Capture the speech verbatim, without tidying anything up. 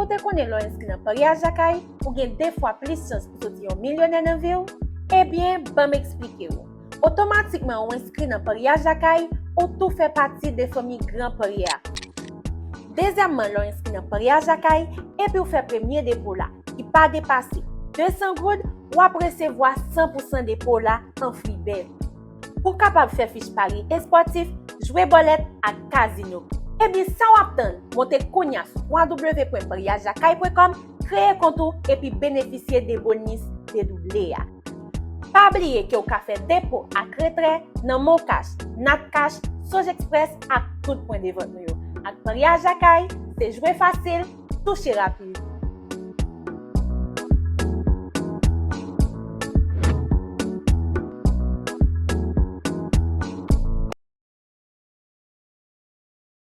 Ou te konnen lè w enskri nan Paryaj Lakay, ou gen de fwa plis chans pou soti yon milyonè nan vi w? Ebyen, ban m eksplike w. Otomatikman ou enskri nan Paryaj Lakay, ou tou fè pati de fanmi gran parye a. Dezyèmman, lè w enskri nan Paryaj Lakay, epi w fè premye depo la, ki pa depase de san goud, w ap resevwa san pou san depo la an fribèt. Pou w kapab fè fich pari espòtif, jwe bòlèt ak kazino. Ebyen, sa w ap tann? Monte kounya sou w w w pwen paryaj lakay pwen kòm, kreye kont ou epi benefisye de bonis dedouble a. Pa bliye ke w ka fè depo ak retrè nan MonCash, NatCash, Sojexpress ak tout pwen de vant nou yo. Ak Paryaj Lakay, se jwe fasil, touche rapid.